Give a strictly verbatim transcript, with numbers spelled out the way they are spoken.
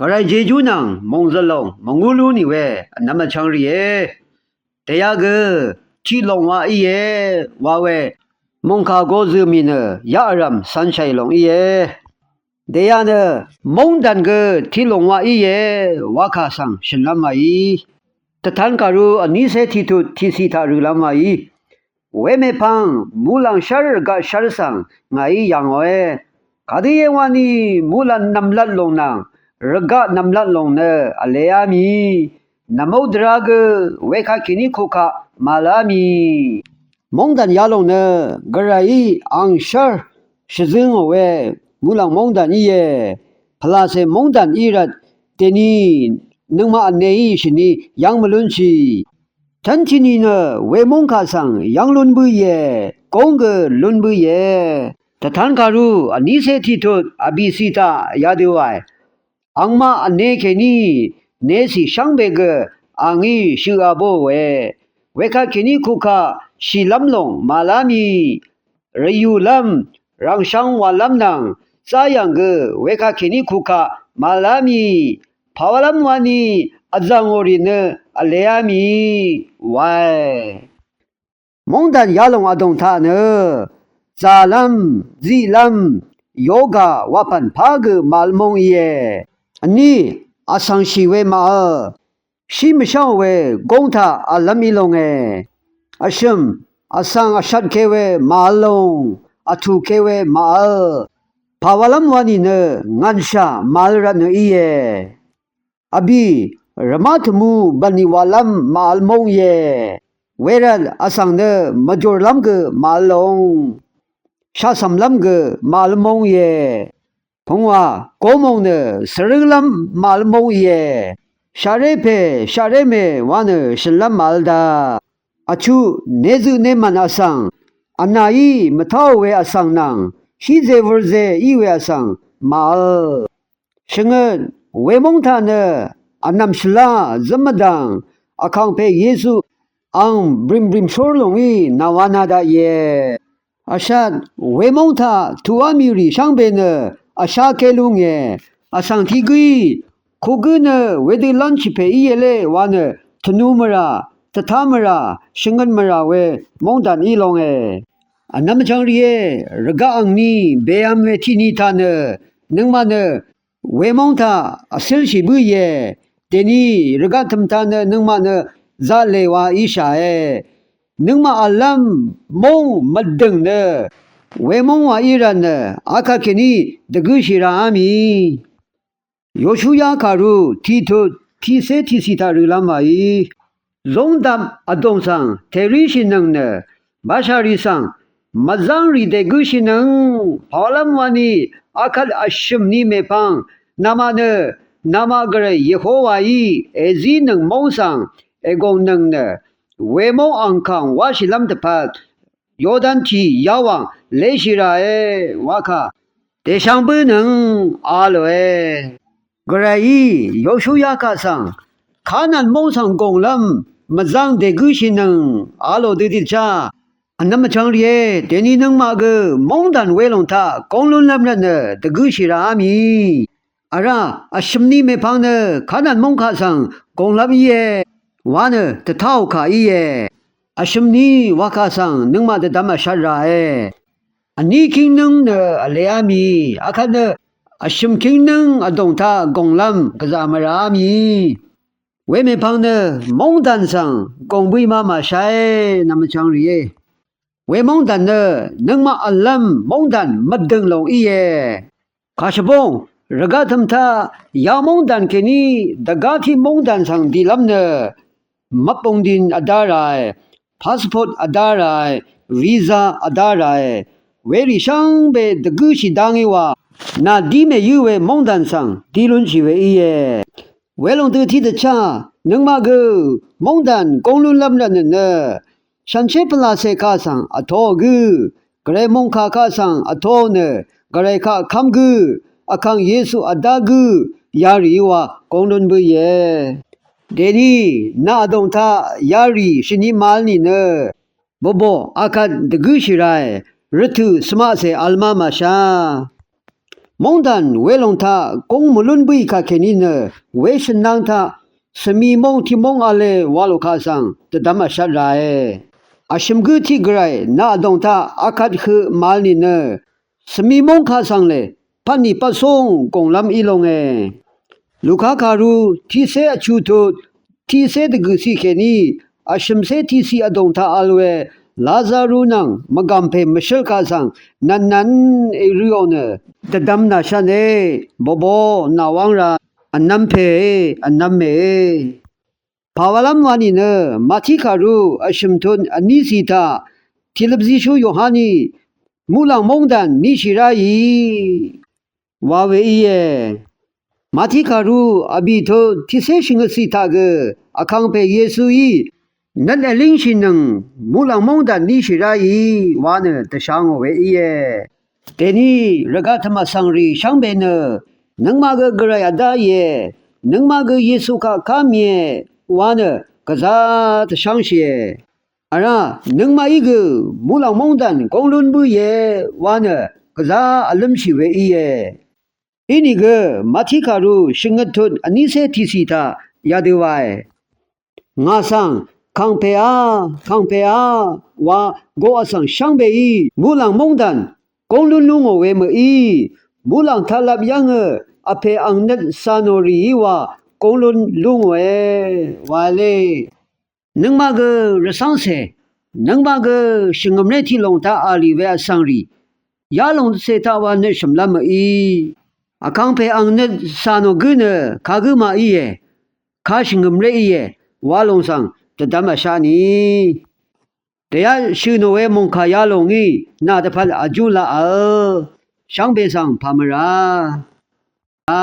Gvray jejú nvng mòngzø̀l lòng mvngú lú nì we vnvm vchvng rìé. Dèyaq gø tiq lòng wa íe wa we mòngkà gozø̀ mì nø yaq vrv̀m cv̄nshàì lòng íe. Dèyaq nø móngdàn gø tiq lòng wa íe wakà svng shø̀nlv́m wàí. Dvtan kàru vnícé tiqtut tiqciq taq rølv́m wàí. Wemèpvng muqlàng shv́r rvgaq shv́r svng ngàí yà ngòe. Kadø íe wani muqlàng nv̀mlat lòng nvng rvgaq nv̀mlat lòng nø vleá mì. Nv̀mó dvrá gø wekaq kèní kukaq màvlá mì. Móngdàn yalòng nø gvrayí ang shv́r shvzǿngò we muqlàng móngdàn íe. Pvlàcè móngdàn í rvt dèni nøngmaq vneí shvni yv́ng mvlúnshì. Tv́n tiqni nø wemóng kaq svng yv́ng lún bǿìe, góng gø lún bǿìe. Dvtan kàru vnícé tiqtut vbìciq taq yadø wae. Angmaq vne kèní necì shvngbe gø angí shøqa bóòe. Wekaq kèní kukaq shìlv́m lòng màvlá mì. Rvyùlv́m rv̀ngshvng wàlv́m nvng záyv̀ng gø wekaq kèní kukaq màvlá mì. Pàwálv́m wani vzv̀ngò rì nø vleá mì wae. Móngdàn yalòng vdòng taq nø zàlv́m, ziqlv́m, yoga wapv̀n pá gø màvl móng íe. Vní vsvng shì we màvl, shí mvsháò we góng taq v̀llv́m í longe. Vshø̀m vsvng vshatke we màvl long, vtùke we màvl, pàwálv́m wa nìnø ngv̀nshà màvl rvtnø íe. Vbì rvmá tvmú bv̀nlì wàlv́m màvl móng íe. Wervt vsvng nø mvjòrlv́m gø màvl long, shaqcv̀mlv́m gø màvl móng íe. Pungwà gomòng nø svrǿnglv́m màvl móng íe. Shaqré pè shaqré mè wa nø shø̀nlv́m màvl da. Vchuq nezøq nemv̀n vsvng, vnàí mvtáò we vsvng nvng, híze vørze í we vsvng màvl. Shvngøt wemóng taq nø vnv̀m shvlá zǿm mvdv̀ng, vkàngpè Yesu ang brìmbrìm shór lòngí nàwa na daqìe. Vshat wemóng taq tuqá mì rì shvngbe nø vsháké lúnge. Vsvng tiq gǿí kugǿ nø wedø lv́nshì pè íe lé wa nø tvnu mvrà, tvtá mvrà, shvngøt mvrà we móngdàn í longe. Vnvm vchvng rìé, rvgaq angni bèvm we tiqni taq nø nøngmaq nø wemóng taq vcǿlshì bǿìe. Dèni rvgaq tø̀m taq nø nøngmaq nø zaqlè wa íshàe. Nøngmaq v̀llv́m móng mvdø̀ng nø wemóng wa í rvt nø akvt kèní dvgǿshì ràá mì. Yoshúyá kàru tiqtut tiqcé tiqcì taq rølv́m wàí. Zóngdap vdòng svng tèríshìnøng nø bashàrì svng mvzv́ngrì dègǿshìnøng. Pàwálv́m wani akvt vshø̀m ni mèpvng namaq nø namaq gvray Yehowaí èzínøng móng svng ègòngnøng nø wemóng angkàng wáshìlv́m dvpvt Yordan tì yawàng léshì ràe wakà dèshvng bǿnøng a lòe. Gvrayí Yoshúyá kaq svng Kanan móng svng gònglv́m mvzv́ng dègǿshìnøng a lò dø tiqchá. Vnvm vchvng rìé, dèni nøngmaq gø móngdàn welòng taq góng lúnlv́m rvtnø dvgǿshì ràá mì. Vrá vshø̀m ni mèpvng nø Kanan móng kaq svng gònglv́m íe wa nø dvtáò kà íe. Vshø̀m ni wakà svng nøngmaq dvdvm vshat ràe. Vní kíngnǿng nø vleá mì akvt nø vshø̀m kíngnǿng vdòng taq gònglv́m gvzà mvràá mì. Wemèpvng nø móngdàn svng gòngbøi ma màshaé nvm vchvng rìé. Wemóngdàn nø nøngmaq v̀llv́m móngdàn mvdø̀ng lòng íe. Kàshvbóng rvgaq tø̀m taq ya móngdàn kèní dvgá tiq móngdàn svng dìlv́m nø mvpungdin vdá ràe, pasport vdá ràe, visa vdá ràe, werì shvngbe dvgǿshì dá ngí wa nà dí mèyǿ we móngdàn svng dí lúnshì we íe. Welòng dø tiqdvchá nøngmaq gø móngdàn góng lúnlv́m rvtnø nø shànshér pvlàcè kaq svng vtoò gǿ, gvray mòngkà kaq svng vtoò nø gvray kaq kv́m gǿ, vkàng Yesu vdá gǿ, yarì wa góng lún bǿìe. Dèni nà vdòng taq yarì shvni màvl nìnø bvbò akvt dvgǿshì ràe, rvtø̀ svmaqcè vl má màshá. Móngdàn welòng taq góng mvlún bǿì kà kèní nø weshø̀n nvng taq svmi móng tiq móng v̄le wa lò kaq svng dvdvm vshvt ràe. Vshø̀m gǿ tiq gvray nà vdòng taq akvt høq màvl nìnø svmi móng kaq svng lè pvtnì pvtsúng gònglv́m í longe. Luka kàru tiqcé vchuq tut tiqcé dvgø̀ciq kèní vshø̀mcé tiqciq vdòng taq vl we Lazaru nvng mvgàmpè mvshǿl kaq svng nv̀nnv̀n èrøò nø dvdvm nàshvtne. Bòbò nàwáng ra vnvm pèe vnvm mèe. Pàwalv́m wa nìnø Màtí kàru vshø̀m tut vnícì taq tìløp zíshú Yohaní muqlàng móngdàn níshì ráì wa we íe. Màtí kàru vbì tut tiqcé shvngøtcì taq gø vkàngpè Yesuí nøt èlíngshìnøng muqlàng móngdàn níshì ráì wa nø dvsha ngò we íe. Dèní rvgaq tvmà svngrì shvngbe nø nøngmaq gø gvray vdáìe, nøngmaq gø Yesu kaq ká mìe wa nø gvzá dvshángshìe. Vrá nøngmaqí gø muqlàng móngdàn góng lún bǿìe wa nø gvzá vlǿmshì we íe. Inìgø Màtí kàru shvngøt tut vnícé tiqcì taq yadø wae. Ngà svng, kàngpèá, kàngpèá wa goq vsvng shvngbeí muqlàng móngdàn góng lún lú ngò we mø̀í, muqlàng taqlap yv́ngø vpè ang nøt cà nò rìí wa góng lún lú ngòe wa lé. Nøngmaq gø rvcv́ngcè, nøngmaq gø shvngø̀mré tiq lòng taq v̀l rì we vsvng rì yalòng dvcè taq wa nøt shø̀mlv́m mø̀í, vkàngpè ang nøt cà nò gǿ nø kagǿ maq íe. Kà shvngø̀mré íe wa lòng svng dvdvm vsha ni. Dèyaq shø̀ nò we mòngkà yalòng í nà dvpvt vjú laqà shvngbe svng pàmvrà a